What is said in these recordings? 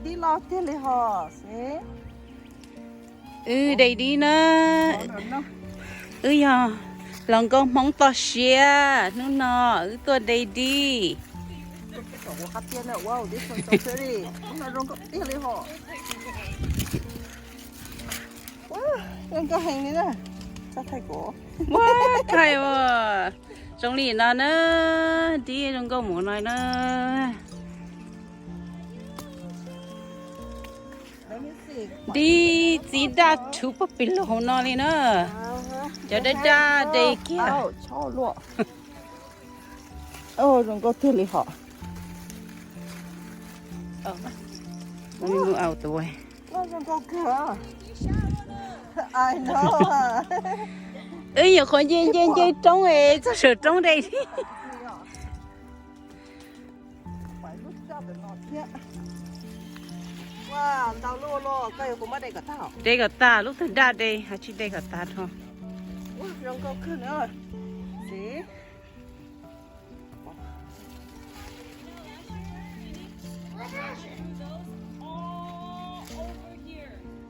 Dib los tiag li hos xwb. Wb dai dib na. Wb yog hluas nkauj Hmoob toj siab, hnub no wb tuaj dai dib. Ua thaij ua zoo li no na, dib zoo nkauj mus no na. Dib txiv daj rhuv pog pis lug no li na. Cov daj daj dai kiag. Zoo nkauj tiag li hos. Wb nyuam qhuav nce nce nce roob es txog saum roob dai. Dai kom tag, lub twg daj dai, tsis dai kom tag rau.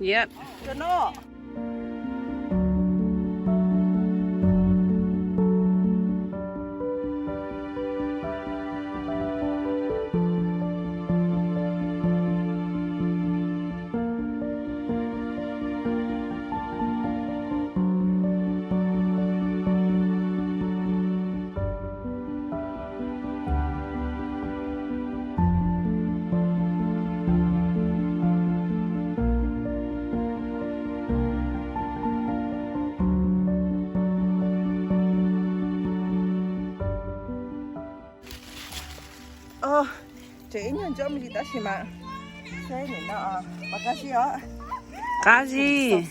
Yep. Tseem ib nyuag ntsob me ntsis tab sis mas saib nim no mas qab zib os. Qab zib,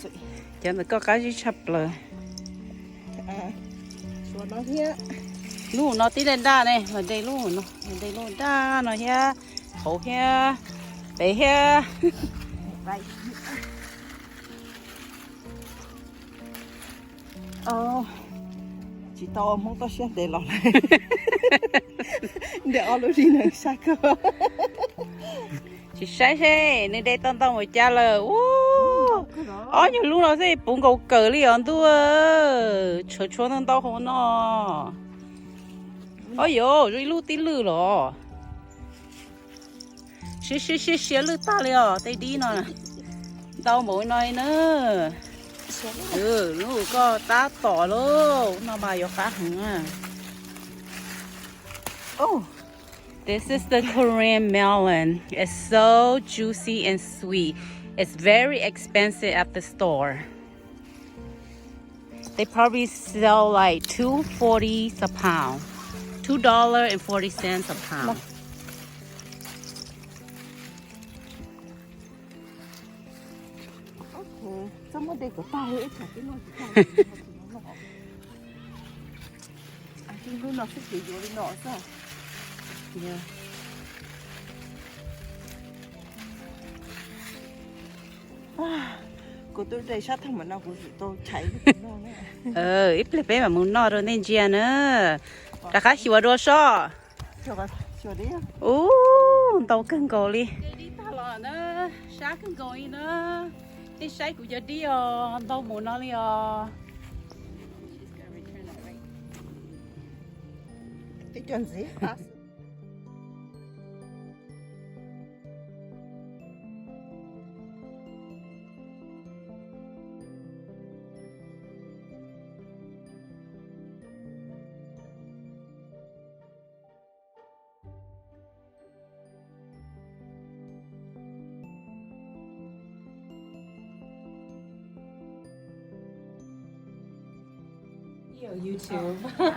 cov ntawm koj qab zib tshaj plaws. Lub no tib daj daj ne, los de lub no, los de lub daj no thiab, hauv thiab, pem thiab. Tsis tau Hmoob toj siab ntev los lawm. Ntev ob lub li no sab kawg. Tsis saib seb nws de tau ntau npaum cas lawm. Ub, ob nyuag lub no xwb puv nkaus kawm li os ntuj, tshuav tshuav ntau ntau hauv no. Ob yos, zoo ib lub tib lwj los. Siab siab siab siab lwj tag li os tej dib no. Ntau npaum no na. Lub koj tab tom lauj, no mas yuav qab heev. This is the Korean melon. It's so juicy and sweet. It's very expensive at the store. They probably sell like two forty a pound, two dollar and forty cents a pound. Kuv twb de sab thaj mam no kuv tsis tau chais. Ib pliag peb mam mus noj rau nej ntsia na. Rov qab xyuas dua sob. Ub, ntau kawg nkaus li. Sab kawg nkaus li na. Nej saib kuv cov dib os, ntau mus no li os.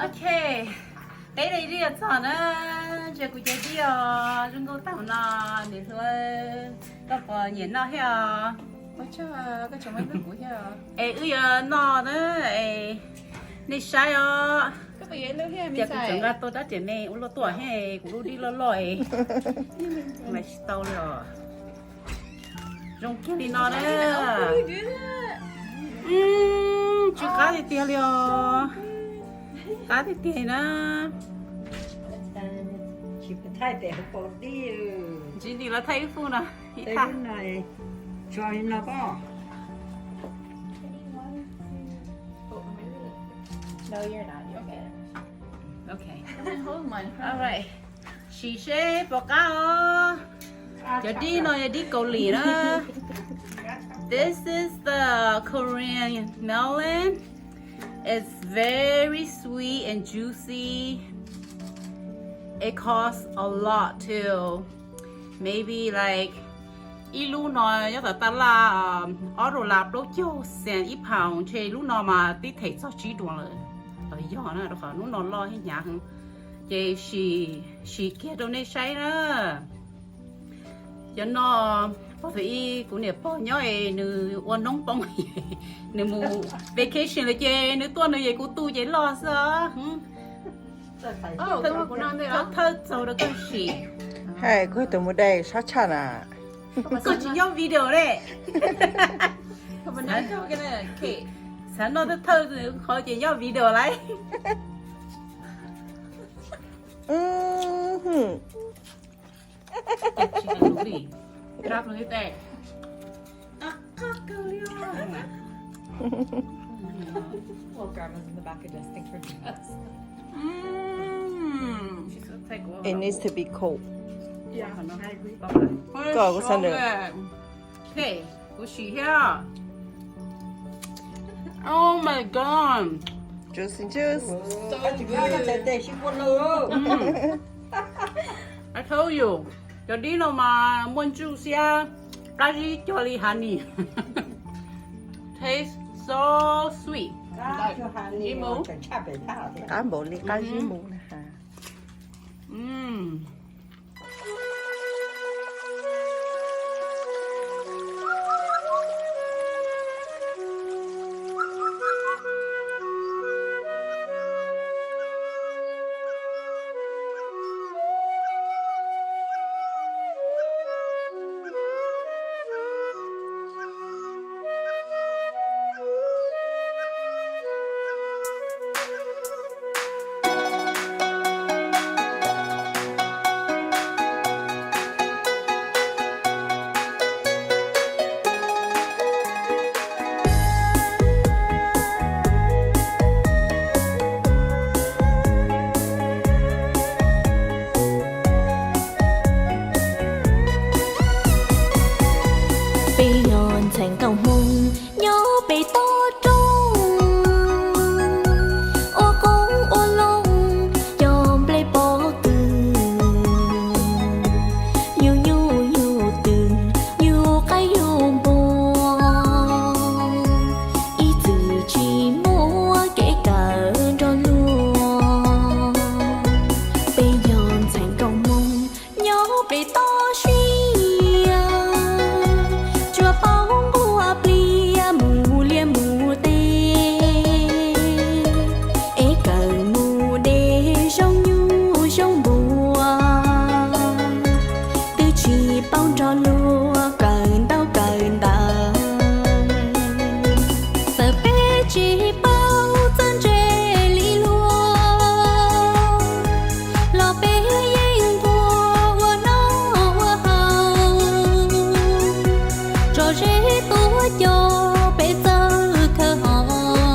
Ok, peb de dib txog na, ntsia kuv cov dib os, zoo nkauj tag no, niam hluas, koj puas nyiam noj thiab os? Es wb yuav noj na, es nej saib os. Tias kuv tseem nqa tau rab riam me ua luaj tuaj thiab, kuv lub dib loj loj es mas tsis tau li os. Zoo kiag li no na. Tsw qab tiag tiag li os. Qab tiag tiag na. Ntsib nim los thaij ib fub na. Ib thaj. Tso li no koj. No, you're not. You're good. Okay. Hold mine. All right. Sim seb puas qab os. Cov dib no yog dib Kaus Lim na. This is the Korean melon. It's very sweet and juicy. It costs a lot too. Maybe like ib lub no nyob tau taj laj ob dollar plaub caug cent ib pound, ntshe lub no mas twb them txog tsib dollar lawm. Los yog na, rau qhov lub no loj thiab hnyav heev. Ces sim, sim kiag rau nej saib na. Cov no, pog Fem Ib kuv niam pog nyob es nws ua noob poob, nws mus vacation lawm ces nws tuaj nws ces kuv tu ces loj xwb os. Thawj txaus rau koj sim. Hais kuv tus mus dai sab tshaj na. Koj tsis nyob video ne. Xav noj thawj thawj qhov ces nyob video lauj. Well, grandma's in the back adjusting her dress. Mm. It needs to be cold. Yeah, I agree. Koj kuv xav nws. Okay, kuv sim thiab. Oh my god. Juicy juice. So good. Mm. I told you, cov dib no mas muaj ntsuj siab, qab zib cog li honey. Taste so sweet. Qab npaum li qab zib mus na. Mm. Peb yog ntxhais nkauj Hmoob nyob pem toj roob, ua qoob ua loo cog nplej pob kws, nyuj nyuj nyuj twm, nyuj qaib nyuj npua, ib txwm tsis muaj kev kawm nrog luag. Peb yog ntxhais nkauj Hmoob nyob pem toj siab, tsuas paub nquag pliag mus liaj mus teb, es kawm mus de zoo nyuj zoo npua, twb tsis paub nrog luag kawm ntaub kawm ntawv. Txawm peb tsis paub txawj ntse li luag, los peb yeej nquag ua noj ua haus, tso zeb tuav cos peb txawj khawb hos,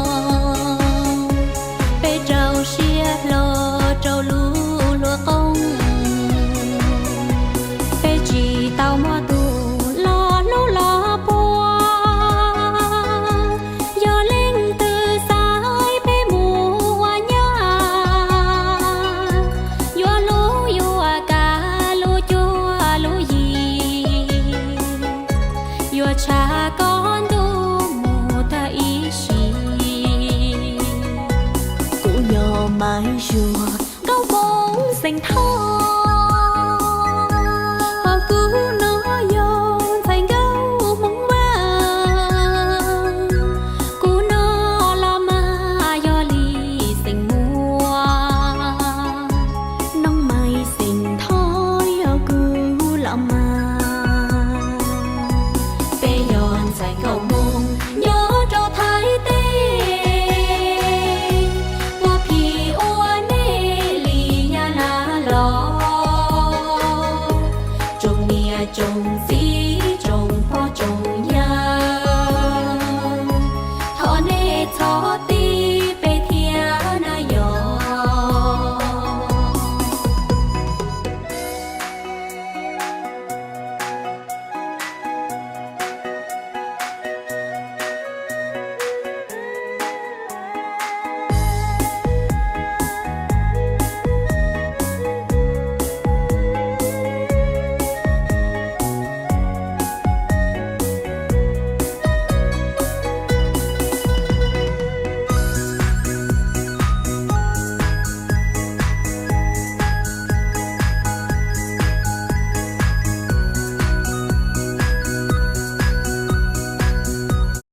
peb rau siab hlo rau lub hluas qoob. Peb tsis tau muaj tus los hlub los puag, yog leej twg xaiv peb mus ua nyab, yuav hlub yuav kav lub cuab lub yig, yuav tshaj koj ntuj mus tag ib sim. Kuv yog Maiv Zuag nkauj Hmoob xeem Thoj.